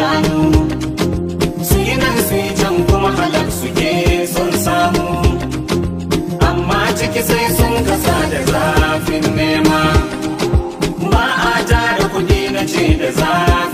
shanu. Su yi nan su yi can kuma halak suke son samu, amma ciki sai sun kasa da zafin nema. Ba a tara kuɗi na ce da zafin